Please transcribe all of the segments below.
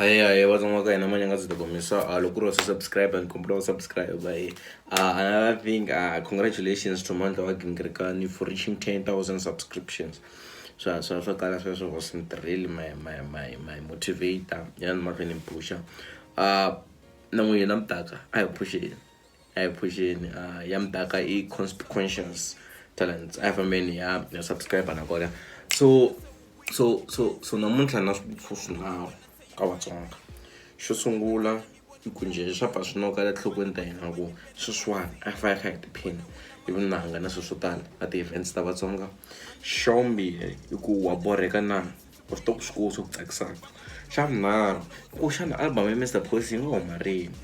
Ahee ahee vatsonga ka hina manyanga ndzi ta kombisa loko ku ri wa subscribe ni kombela u subscribe another thing, congratulations to Mandla wa Gingirikani for reaching 10,000 subscriptions. Swa kala sweswo wasn't really my motivator ya ni mahlweni ni phusha na n'wina mutaka a hi phuxeni, a hi phuxeni. Ya mutaka i conscious talents, a hi fambeni ya subscribe nakona. So namuntlha na swivutiso swinharhu ka Vatsonga. Xo sungula i ku njhe swa pfa swi noka enhlokweni ta hina ku sweswiwani a hi fa hi kha hi tiphina hi vunanga na swilo swo tala na ti-events ta Vatsonga? Xa vumbirhi i ku wa borheka na u swi tiva ku swikulu swi ku tsakisaka? Xa vunharhu i ku xana album ya Mr Post yi nga huma rini,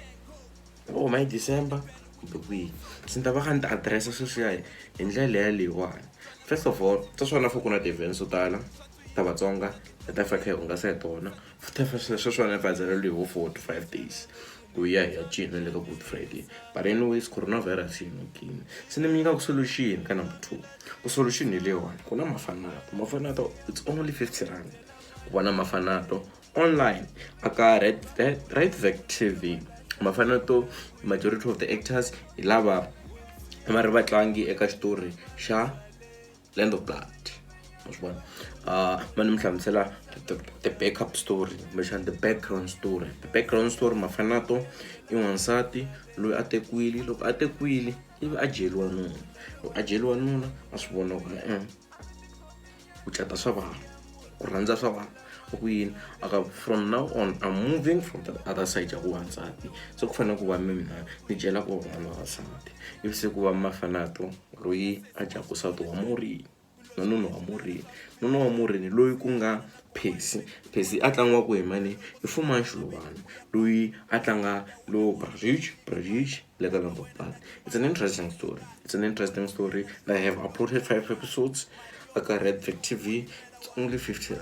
yi nga huma hi December kumbe kwihi? Se ni ta va kha ni ti address sweswiya hi ndlela yaleyiwani. First of all, sweswiwani a ku na ti-events to tala ta Vatsonga hi ta fika kha hi hungasa hi tona futhi sweswiwani hi hi ho 4 to 5 days ku ya hi ya cina le ka Good Friday. But anyways, coronavirus yi nokile, se ni mi nyikaku solution ka number two ku solution hi leyiwani: ku na Mafanato. Mafanato, it's only R50 ku vona Mafanato online aka Red TV. Mafanato, majority of the actors hi lava va ri vatlangi eka xitori xa Land of Blood, ma swi vona. Ma ni mi hlamusela the backup story kumbexana the background story. The background story, Mafanato i n'wansati loyi a tekiwile. Loko a tekiwile ivi a dyeliwa nuna, loko a dyeliwa nuna a swi vona ku e ku cata swa vanhu, ku rhandza swa vanhu a ku yini aka. From now on, I'm moving from the other side ya ku wansati, se ku fanele ku va mina ni dyela ku van'wana vavasati. Ivi se ku va Mafanato loyi a dyaku nsati wa Murini na nuna wa Murini, nuna wa Murini loyi ku nga Percy. Percy a tlangiwaku hi mani? I Fumani Xiluvana loyi a tlanga lo Bridge Bridge le ka Land of Blood. It's an interesting story, it's an interesting story. I have uploaded five episodes aka Red Flag TV. It's only R50,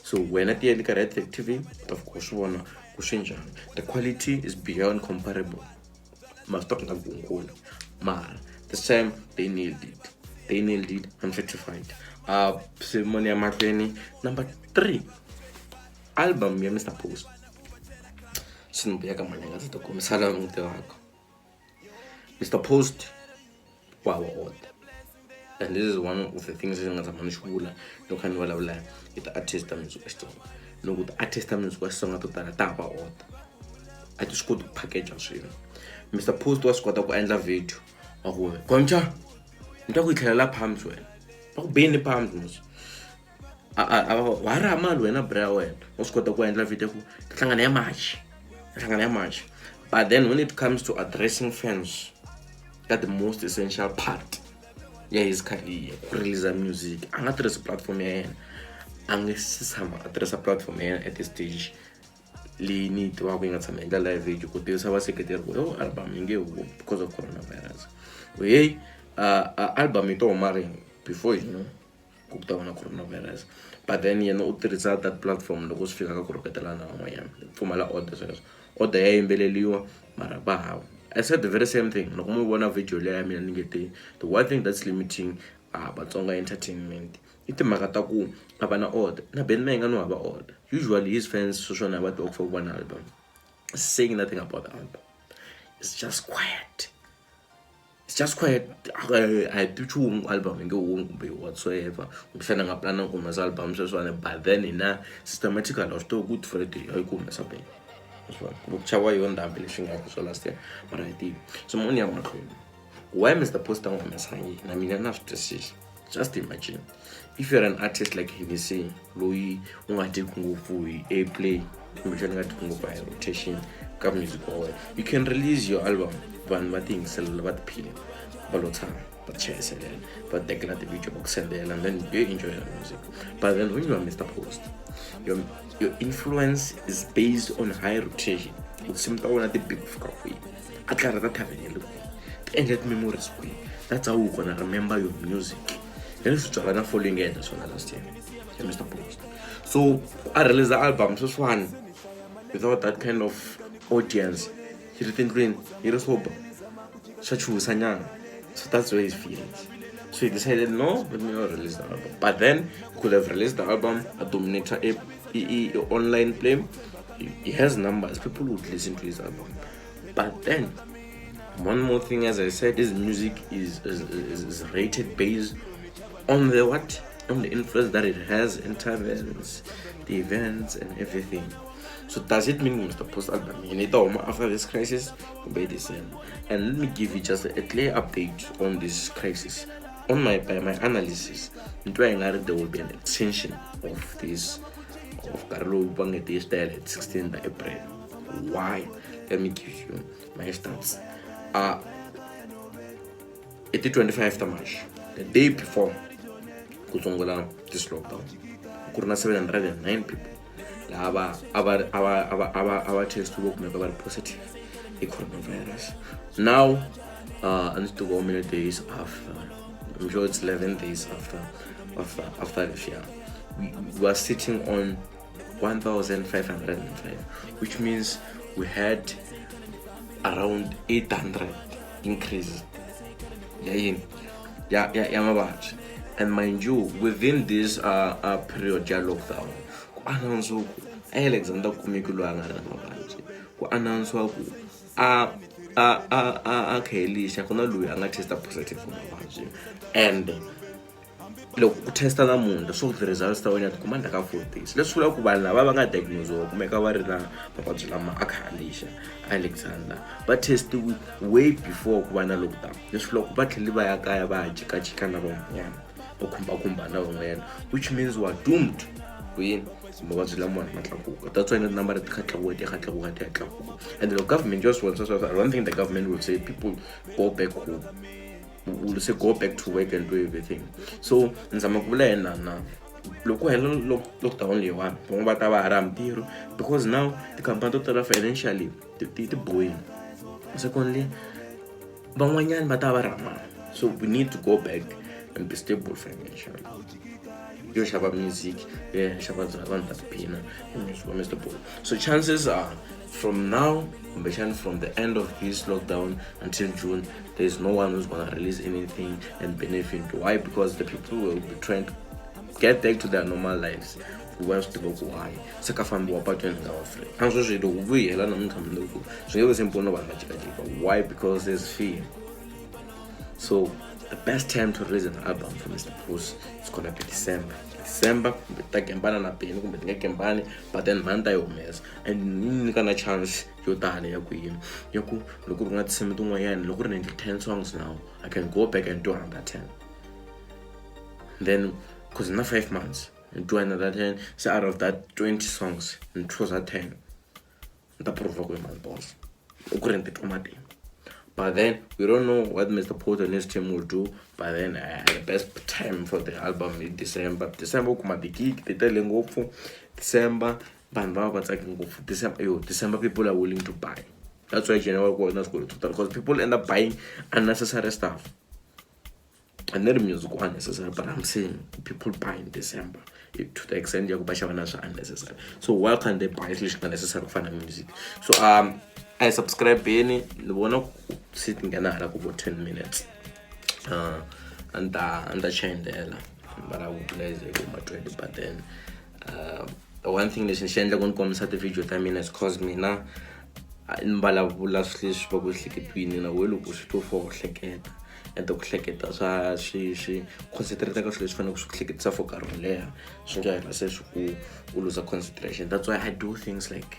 so wena tiyeli ka Red Flag TV u ta fika u swi vona ku swi njhani. The quality is beyond comparable, ma swi tiva ku nga gungula, mara this time they nailed it, they nailed it. I'm satisfied. Se moni ya mahlweni, number three, album ya Mr Post. Swi ni vuya ka manyanga ndzi ta kombisa laha n'wi tivaka Mr Post wa wa order, and this is one of the things leswi nga tshama ni xi vula loko kha ni vulavula hi ti-artist ta music wa Xitsonga. Loko ti-artist ta music wa Xitsonga to tala ta hava order, a ti swi koti ku package swilo. Mr Post wa swi kota ku endla video wa ku Goncha ni twa ku yi tlhelela palms, wena va ku bini palms mos wa ha ri ha mali wena bra wena wa swi kota ku endla video ku ta hlangana ya March, ta hlangana ya March. But then when it comes to addressing fans ka the most essential part ya his career, ku release music, a nga tirhisi platform ya yena. A nge se tshama a tirhisa platform ya yena at this stage leyi ni yi tivaka yi nga tshama endla live video ku tivisa vaseketeri ku yo album yi nge humi because of coronavirus, ku hey, album yi to huma rini before you know ku ta va na coronavirus. But then yena u tirhisa that platform loko swi fika ka ku rhuketelana na van'wanyana, pfumala order. Sweswo order ya yimbeleliwa mara va hava. I said the very same thing loko mo vona video leya ya mina ni nge te the one thing that's limiting Vatsonga entertainment i timhaka ta ku a va na order na Benny Mayengani no hava order. Usually his fans sweswiwani a va tiva ku fa ku va na album, saying nothing about the album. It's just quiet, it's just quiet. A hi ti nchumu, album yi nge humi kumbe whatsoever. Kumbexana nga plana ku humesa album sweswiwani, but then hina systematically a swi tivi ku Friday a yi ku humesa Benny kumbe ku chaviwa yo ndhambi leswi nga swa last year, mara hi tivi. So moni ya mahlweni, why Mr Post a nga humesangi na mina na swi twisisa. Just imagine if you're an artist like Hennessy loyi u nga dyeki ngopfu hi airplay kumbexana nga dyeki ngopfu hi rotation ka music wa wena, you can release your album, vanhu va ti yingiselela, va tiphina, va lo tshama va chayiselela, va tekela ti-video, va ku sendela, and then you enjoy the music. But then when you are Mr Post, your influence is based on high rotation, ku tinsimu ta wena ti big ku fika kwihi, a tlhara ta thaveni ya le kwihi, ti endla ti-memories kwihi. That's how you gonna remember your music. Hi leswi byala na following ya endla swona last year ya Mr Post. So a release album sweswiwani without that kind of audience yi ri tindlwini yi ri sober, swa chuhisa nyana. So that's where his feelings. So he decided, "No, let me not release the album." But then he could have released the album, a dominator a I online play, he has numbers, people would listen to his album. But then one more thing, as I said, his music is rated based on the what? On the influence that it has in taverns, the events and everything. So does it mean Mr. Post album yi ta huma after this crisis kumbe December? And let me give you just a clear update on this crisis. On my by my analysis, ni twa i nga ri there will be an extension of this, of nkarhi lowu va nge ti style at 16 April. Why? Let me give you my stats. I ti 25 ta March, the day before ku sungula this lockdown, ku ri na 709 people lava a va testiwe, kumeka va ri positive hi coronavirus. Now a ndzi tivi how many days after, I'm sure it's 11 days after leswiya, we are sitting on 1505, which means we had around 800 increase ya yini, ya mavabyi. And mind you, within this period ya lockdown, ku announce ku Alexander kumeki loyi a nga ri na mavabyi, ku announce ku a Khayelitsha ku na loyi a nga testa positive for mavabyi. And loko ku testa namuntlha, so the results ta wena ti kuma ndzhaku ka 4 days. Leswi vulaka ku vanhu lava va nga diagnosiwa kumeka va ri na mavabyi lama a Khayelitsha, Alexander, va testiwe way before ku va na lockdown. Leswi vulaka ku va tlhele va ya kaya, va ya jikajika na van'wanyana, va khumbakhumba na van'wanyana, which means we are doomed ku yini, mavabyi lamawani ma tlakuka. That's why na tinambara ti kha tlakuka, ti kha tlakuka, ti ya tlakuka. And the government just wants us, I don't think the government will say people go back home, will say go back to work and do everything. So ni zama ku vula yena na loko ku hela lockdown leyiwani, van'wana va ta va ha ri mintirho, because now tikhampani to tala financially ti bohile. Secondly, van'wanyani va ta va ri mali, so we need to go back and be stable financially, yo xava music, yo ya xava byala, vanhu va tiphina hi music wa Mr Post. So chances are, from now, kumbexani from the end of this lockdown until June, there is no one who's gonna release anything and benefit. Why? Because the people will be trying to get back to their normal lives, ku va swi tiva ku hayi, se ka fambiwa patweni nga va free. A sweswi loko vu yi hela namuntlha, mundzuku swi nge vi simple no vanhu va jikajika. Why? Because there's fear. So the best time to release an album for Mr Post is gonna be December. December kumbe ta gembana na Benny kumbe ti nga gembani, but then mhani ta yi humesa and yi nyika na chance yo tala ya ku yini, ya ku loko ri nga tinsimu tin'wanyana, loko ri ni endle 10 songs now, I can go back and do another 10, then because na 5 months and do another 10. So out of that 20 songs ni choose 10, ni ta prova ku i man boss u ku ri ni titwa matimba. But then we don't know what Mr. Post and his team will do. But then the best time for the album is December. December kuma ti-gig ti tele ngopfu. December vanhu va va tsaki ngopfu. December, yo, December people are willing to buy. That's why January ku na swikolo to tala, because people end up buying unnecessary stuff. And not music unnecessary, but I'm saying people buy in December to the extent ya ku va xava na swa unnecessary. So why can't they buy leswi nga necessary ku fana na music? So a hi subscribe-eni. Ni vona ku se ti nghena hala ku vo 10 minutes. A ni ta chayendela va lava ku vula ku ma 20. But then one thing lexi ni xi endlaka ni kombisa ti-video ta mina is cause mina ni vulavula swilo leswi va ku ehleketweni na we. Loko swi to for ku hleketa ende ku hleketa swa swi concentrate ka swilo leswi faneleke swi ku hleketisa for nkarhi wo leha, swi nga hela se swi ku u lose concentration. That's why I do things like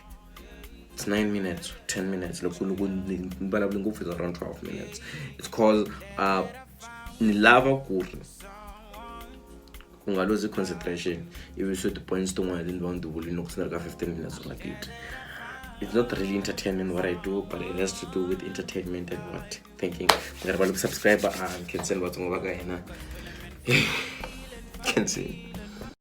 it's 9 minutes, 10 minutes. Loko ni vulavule ngopfu, is around 12 minutes. It's cause ni lava ku ri ku nga lose concentration, ivi swi ti-points tin'wana leti ni va ni ti vulini loko se ni ri ka 15 minutes u nga titwi. It's not really entertainment what I do, but it has to do with entertainment and what thinking. Nga rivali ku subscribe. A khenseni vatsongo va ka hina, khenseni.